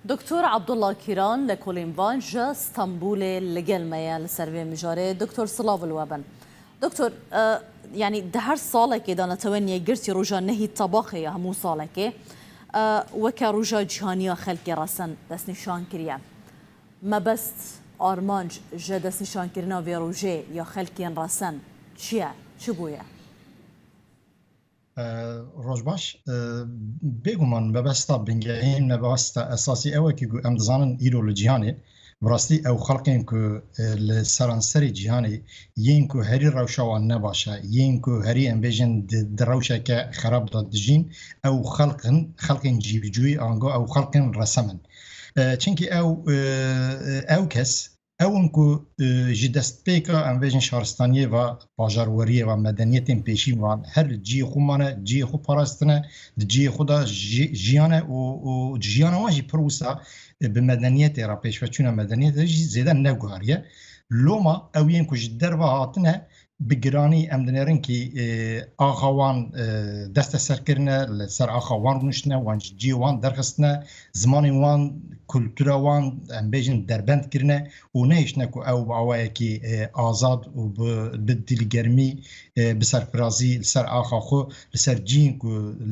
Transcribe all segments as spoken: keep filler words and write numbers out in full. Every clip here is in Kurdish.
Doktor Abdullah Kîran, lekolîn van ji Stenbolê li gel me ye li ser vê mijarê. Doktor, silav li we bin. Doktor, e, yanî di her salekê de Netewên Yekgirtî roja nehî Tebaxê ya hemû salekê, e, weke roja cîhanî ya xelkê resen destnîşan kiriye. Mebest, armanc ji destnîşankirina vê rojê ya xelkên resen çi ye, çi bûye? E, roj baş. E, bêguman mebesta bingehîn, mebesta esasî ew e ku em dizanin îro li cîhanê, bi rastî ew xelkên ku, e, li seranserê cîhanê yên ku herî rewşa wan ne baş e, yên ku herî em bêjin di, di rewşeke xerab de dijîn, ew xelk in, xelkên cîbicûyî ango ew xelkên resem in. E, çimkî ew, e, ew kes, ew in ku, e, ji destpêka, em bêjin, şaristaniyê ve, bajarweriyê ve, medeniyetên pêşîn van, her li cihê xwe mane, cihê xwe parastine, di cihê xwe de jî, jiyane û, û jiyana wan jî pir wisa, e, bi medeniyetê re, pêşveçûna medeniyetê jî zêde neguheriye. Loma ew yên ku ji derve hatine, bi giranî em dinêrin kî, e, axa wan, e, deste ser kirine, li ser axa wan rûniştine, wan ji cihê wan derxistine, zimanê wan, kultura wan, em bêjin, derbend kirine û nehiştine ku ew bi awayekî, e, azad û bi, bi dilgermî, e, bi serfirazî li ser axa xwe, li ser cihên ku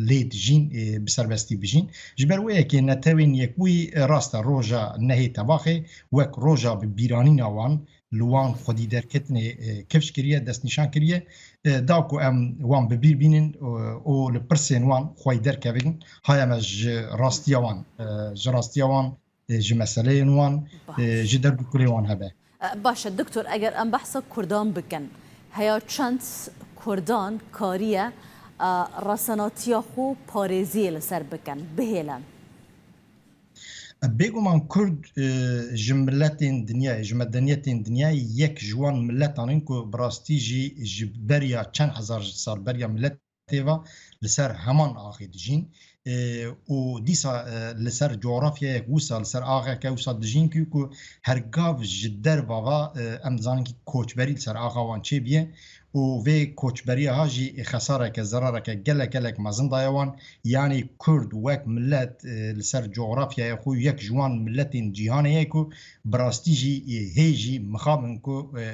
lê dijîn, e, bi serbestî bijîn. Ji ber wê yekê Netewên Yekbûyî, e, rast e, roja nehê Tebaxê wek roja bi bîranîna wan, li wan xwedî derketinê, e, kifş kiriye, destnîşan kiriye, e, da ku em wan bi bîr bînin, e, û li pirsên wan xweyî derkevin, haya me ji rastiya wan, e, ji rastiya wan, e, ji meseleyên wan, e, Baş. ji derd û kulê wan hebe. E, baş e, doktor, eger em behsa Kurdan bikin, heya çend Kurdan kariye, e, resenatiya xwe parêziyê li ser bikin, bihêlin? Bêguman Kurd, e, ji miletên dinyayê, ji medeniyetên dinyayê yek ji wan miletan in ku bi rastî jî ji beriya çend hezar sal beriya miletê ve li ser heman axê dijîn. E, û dîsa, e, li ser coğrafyayek wisa, li ser axeke wisa dijîn ku, ku her gav ji derva ve, e, em dizanin ki koçberî li ser axa wan çêbiye. Û vê koçberiya ha jî xesareke, zerareke gelek gelek mezin daye wan. Yanî Kurd wek milet, e, li ser coğrafyaya xwe yek ji wan miletên cîhanê ye ku bi rastî jî, e, hê jî mixabin ku, e,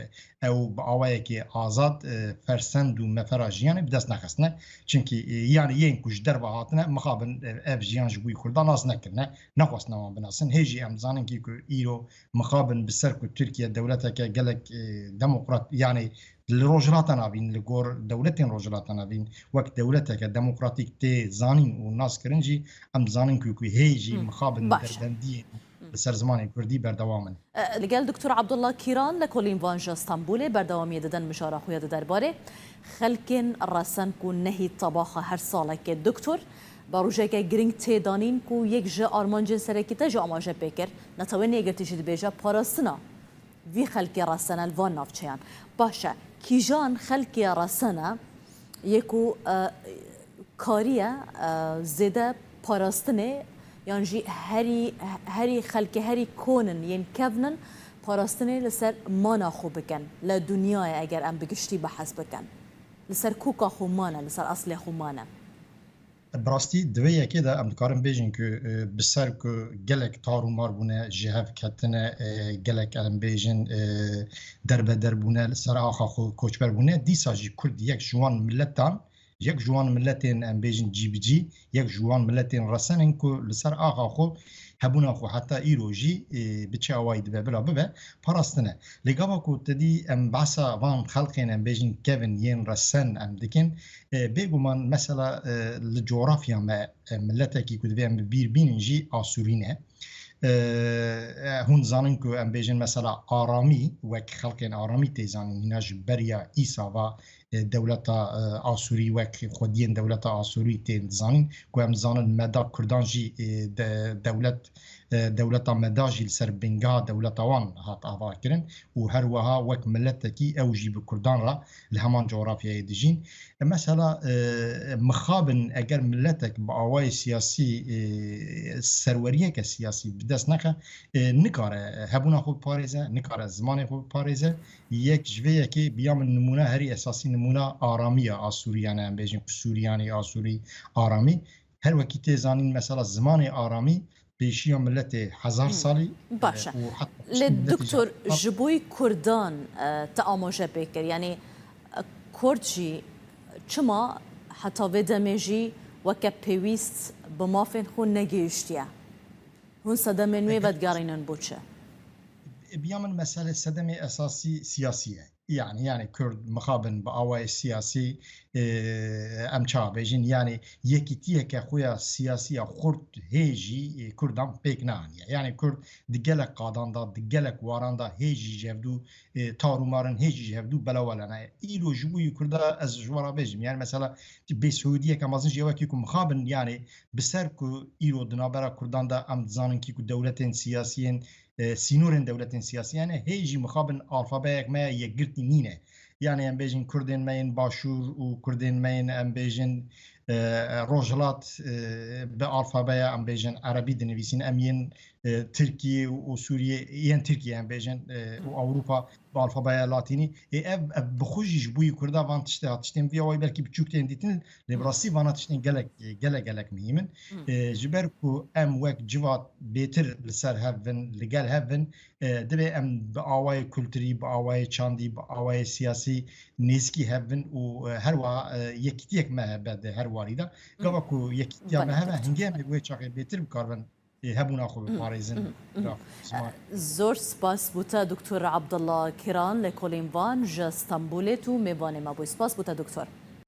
ew bi awayekî azad, e, fersend û mefera jiyanê bi dest nexistine. Çimkî, e, yanî yên ku ji derve hatine mixabin, e, ev jiyan ji bo Kurdan nas nekirine, nexwestine wan binasin. Hê jî em dizanin kî ku îro mixabin bi ser ku Tirkiye dewleteke gelek, e, demokrat, yanî li Rojhilata Navîn, li gor dewletên Rojhilata Navîn, wek dewleteke demokratîk tê zanîn û naskirin jî, em dizanin ku, ku hê jî Hı. mixabin Baş. derbendiyê Hı. li ser zimanê kurdî berdewam in. E, li gel Doktor Abdullah Kîran, lekolîn van ji Stenbolê, berdewamiyê didin mijara xwe ya di derbarê xelkên resen ku nehî Tebaxa her salekê. Doktor, bi rojeke girîng tê danîn ku yek ji armancên serekî te jî amaje pê kir, Netewên Yekgirtî jî dibêje parastina vî xelkê resene li van navçeyan. Baş e, kîjan xelkê resene yê ku, e, kariye, e, zêde parastinê yan jî herî, herî xelkê herî konin yên kevnin parastinê li ser mana xwe bikin, li dinyayê eger em bi giştî behs bikin. Li ser koka xwe mane, li ser eslê xwe mane. Bi rastî di vê yekê de em dikarin bêjin ku, e, bi ser ku gelek tar û mar bûne, ji hev ketine, e, gelek em bêjin, e, derbeder bûne, li ser axa xwe koçber bûne, dîsa jî Kurd yek ji wan miletan, yek ji wan miletên em bêjin cî bi cî, yek ji wan miletên resen in ku li ser axa xwe hebûna xwe heta îro jî, e, bi çi awayî dibe bila bibe, parastine. Lê gava ku te dî em behsa van xelkên em bêjin kevin yên resen em dikin, e, bêguman mesela, e, li coğrafya me, e, miletekî ku divê em bi bîr bînin jî Asûrî ne. E, e, hûn dizanin ku em bêjin mesela Aramî, wek xelkên Aramî tê zanîn, hîna ji beriya îsa va, e, dewleta, e, Asûrî wek xwediyên dewleta Asûrî tên dizanin, ku em dizanin meda Kurdan jî, e, de, dewlet, e, dewleta meda jî li ser bingeha dewleta wan hat avakirin û her wiha wek miletekî ew jî bi Kurdan re li heman coğrafyayê dijîn. E, mesela, e, mixabin eger miletek bi awayê siyasî, e, serweriyeke siyasî bi dest nexe, e, nikare hebûna xwe biparêze, nikare zimanê xwe biparêze. Yek ji vê yekê biya min nimûne, herî esasî nimûna Aramiya Asûrî, yanî em bêjin ku Sûriyanî, Asûrî, Aramî. Her wekî tê zanîn, mesela zimanê Aramî pêşiya miletê hezar salî, Baş e. û heta Lê miletê doktor, jî ji bo yî kurdan, e, te amaje pê kir. Yanî, e, kurd jî çima heta vê demê jî weke pêwîst bi mafên xwe negihiştiye? Hûn sedemên wê vedigerînin bo çi? Biya min mesele sedemê esasî siyasî ye. Yani, yani Kurd mixabin bi awayê siyasî, e, em çawa bêjin, yani yekîtiyeke xwe ya siyasî ya xurt hê jî, e, Kurdan pêk neaniye. Yani Kurd di gelek qadan de, di gelek waran de hê jî ji hevdû, e, tar û marin hê jî ji hevdû belawe lene. Îro ji bo yî Kurda ez ji we re bêjim. Yani mesela bêsûdiyeke mezin jî ew e ku mixabin, yani bi ser ku îro di navbera Kurdan de em dizanin kî ku dewletên siyasiyên, e, sînorên dewletên siyasî, yani hê jî mixabin alfabeyek me yekgirtî nîne. Yani em bêjin Kurdên me yên Başûr û Kurdên me yên, em bêjin, e, Rojhilat, e, bi alfabeya, em bêjin, erebî dinivîsîn, em yên, e, Tirkiyê û, û Sûriyê, yên Tirkiyê em bêjin, e, û Ewropa bi alfabeya latînî. Ê ev, ev bi xwe jî ji bo yî Kurda van tiştê, ha tiştên vî awayî belkî biçûk tên dîtin, lê bi rastî vana tiştên gelek, gelek, gelek muhîm in. E, ji ber ku em wek civat bêtir li ser hev bin, li gel hev bin, e, divê em bi awayê kulturî, bi awayê çandî, bi awayê siyasî nêzikî hev bin û, e, her wiha, e, yekîtiyek me hebe di her warî de. Gava ku yekîtiya me hebe, hingê em ê wê çaxê bêtir bikaribin, e, hebûna xwe biparêzin. Bira Osman. Zor spas bo te Doktor Abdullah Kiran, lêkolîn van ji Stenbolê tu mêvanê me bû. Spas bo te Doktor.